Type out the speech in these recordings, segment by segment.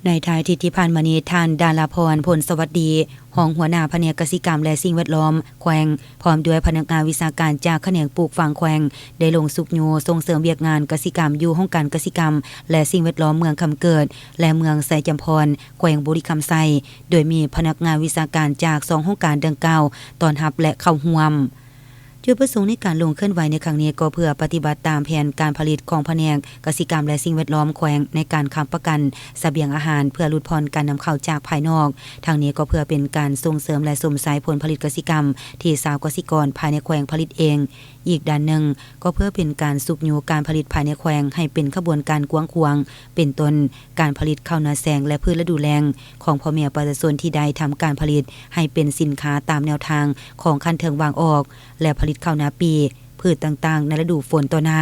ໃນທ້າຍທິດທີ່ຜ່ານມານີ້, ທ່ານ ດາລາພອນ ພົນສະຫວັດດີ ຮອງຫົວໜ້າພະແນກກະສິກຳ ແລະ ສິ່ງແວດລ້ອມແຂວງ ພ້ອມດ້ວຍພະນັກງານວິຊາການຈາກຂະແໜງປູກຝັງແຂວງ ໄດ້ລົງຊຸກຍູ້ສົ່ງເສີມວຽກງານກະສິກຳຢູ່ຫ້ອງການກະສິກຳ ແລະ ສິ່ງແວດລ້ອມເມືອງຄຳເກີດ ແລະ ເມືອງໄຊຈຳພອນ ແຂວງບໍລິຄຳໄຊ, ໂດຍມີພະນັກງານວິຊາການຈາກສອງຫ້ອງການດັ່ງກ່າວຕ້ອນຮັບ ແລະ ເຂົ້າຮ່ວມ. ຈຸດປະສົງໃນການລົງເຄື່ອນໄຫວໃນຄັ້ງນີ້ ກໍເພື່ອປະຕິບັດຕາມແຜນການຜະລິດຂອງພະແນກກະສິກຳ ແລະ ສິ່ງແວດລ້ອມແຂວງ ໃນການຄ້ຳປະກັນສະບຽງອາຫານ ເພື່ອຫຼຸດຜ່ອນການນຳເຂົ້າຈາກພາຍນອກ. ທັງນີ້ກໍເພື່ອເປັນການສົ່ງເສີມ ແລະ ຊົມໃຊ້ຜົນຜະລິດກະສິກຳທີ່ຊາວກະສິກອນພາຍໃນແຂວງຜະລິດເອງ. ອີກດ້ານໜຶ່ງ, ກໍເພື່ອເປັນການຊຸກຍູ້ການຜະລິດພາຍໃນແຂວງໃຫ້ເປັນຂະບວນການກວ້າງຂວາງ, ເປັນຕົ້ນ ການຜະລິດເຂົ້ານາແຊງ ແລະ ພືດລະດູແລ້ງຂອງພໍ່ແມ່ປະຊາຊົນທີ່ໄດ້ທຳການຜະລິດໃຫ້ເປັນສິນຄ້າຕາມແນວທາງຂອງຂັ້ນເທິງວາງອອກ ແລະ ຜະລິດເຂົ້ານາປີ, ພືດຕ່າງໆໃນລະດູຝົນຕໍ່ໜ້າ,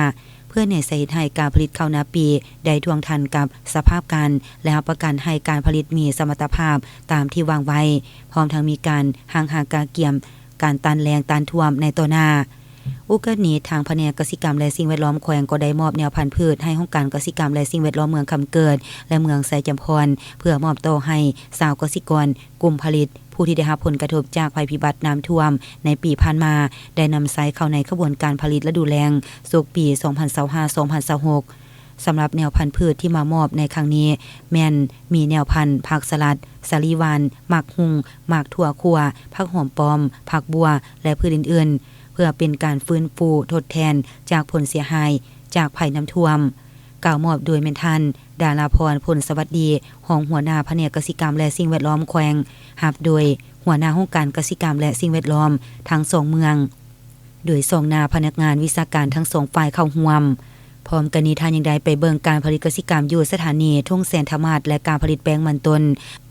ເພື່ອແນໃສ່ເຮັດໃຫ້ການຜະລິດເຂົ້ານາປີໄດ້ທ່ວງທັນກັບສະພາບການ ແລະ ຮັບປະກັນໃຫ້ການຜະລິດມີສະມັດຕະພາບຕາມທີ່ວາງໄວ້, ພ້ອມທັງມີການຮັງຫາກະກຽມການຕ້ານແລ້ງຕ້ານຖ້ວມໃນຕໍ່ໜ້າ. ໂອກາດນີ້, ທາງພະແນກກະສິກຳ ແລະ ສິ່ງແວດລ້ອມແຂວງ ກໍໄດ້ມອບແນວພັນພືດໃຫ້ຫ້ອງການກະສິກຳ ແລະ ສິ່ງແວດລ້ອມເມືອງຄຳເກີດ ແລະ ເມືອງໄຊຈຳພອນ ເພື່ອມອບຕໍ່ໃຫ້ຊາວກະສິກອນ ກຸ່ມຜະລິດ ຜູ້ທີ່ໄດ້ຮັບຜົນກະທົບຈາກໄພພິບັດນ້ຳຖ້ວມໃນປີຜ່ານມາ ໄດ້ນຳໃຊ້ເຂົ້າໃນຂະບວນການຜະລິດລະດູແລ້ງ ສົກປີສອງພັນຊາວຫ້າ ສອງພັນຊາວຫົກ. ສຳລັບແນວພັນພືດທີ່ມາມອບໃນຄັ້ງນີ້ ແມ່ນມີແນວພັນຜັກສະຫຼັດ, ສາລີຫວ່ານ, ໝາກຫຸ່ງ, ໝາກຖົ່ວຂົ້ວ, ຜັກຫອມປ້ອມ, ຜັກບົ່ວ ແລະ ພືດອື່ນໆ ເພື່ອເປັນການຟື້ນຟູທົດແທນຈາກຜົນເສຍຫາຍຈາກໄພນ້ຳຖ້ວມ. ກ່າວມອບໂດຍແມ່ນທ່ານ ດາລາພອນ ພົນສະຫວັດດີ ຮອງຫົວໜ້າພະແນກກະສິກຳ ແລະ ສິ່ງແວດລ້ອມແຂວງ, ຮັບໂດຍຫົວໜ້າຫ້ອງການກະສິກຳ ແລະ ສິ່ງແວດລ້ອມທັງສອງເມືອງ, ໂດຍສ່ອງໜ້າພະນັກງານວິຊາການທັງສອງຝ່າຍເຂົ້າຮ່ວມ. ພ້ອມກັນນີ້, ທ່ານຍັງໄດ້ໄປເບິ່ງການຜະລິດກະສິກຳຢູ່ສະຖານີທົ່ງແສນທະມາດ ແລະ ການຜະລິດແປ້ງມັນຕົ້ນ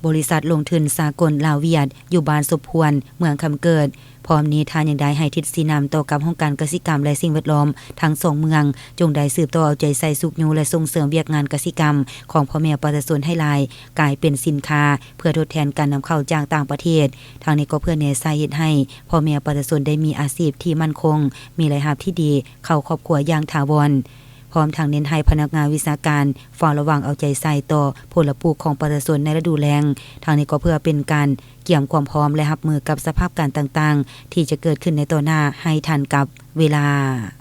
ບໍລິສັດລົງທຶນສາກົນລາວຫວຽດ ຢູ່ບ້ານສົບພວນ ເມືອງຄຳເກີດ. ພ້ອມນີ້, ທ່ານຍັງໄດ້ໃຫ້ທິດຊີ້ນຳຕໍ່ກັບຫ້ອງການກະສິກຳ ແລະ ສິ່ງແວດລ້ອມທັງສອງເມືອງ ຈົ່ງໄດ້ສືບຕໍ່ເອົາໃຈໃສ່ຊຸກຍູ້ ແລະ ສົ່ງເສີມວຽກງານກະສິກຳຂອງພໍ່ແມ່ປະຊາຊົນໃຫ້ຫຼາຍກາຍເປັນສິນຄ້າ ເພື່ອທົດແທນການນຳເຂົ້າຈາກຕ່າງປະເທດ. ທັງນີ້ກໍເພື່ອແນໃສ່ເຮັດໃຫ້ພໍ່ແມ່ປະຊາຊົນໄດ້ມີອາຊີບທີ່ໝັ້ນຄົງ, ມີລາຍຮັບທີ່ດີເຂົ້າຄອບຄົວຢ່າງຖາວອນ. ພ້ອມທັງເນັ້ນໃຫ້ພະນັກງານວິຊາການເຝົ້າລະວັງເອົາໃຈໃສ່ຕໍ່ຜົນລະປູກຂອງປະຊາຊົນໃນລະດູແລ້ງ. ທັງນີ້ກໍເພື່ອເປັນການກຽມຄວາມພ້ອມ ແລະ ຮັບມືກັບສະພາບການຕ່າງໆ ທີ່ຈະເກີດຂຶ້ນໃນຕໍ່ໜ້າໃຫ້ທັນກັບເວລາ.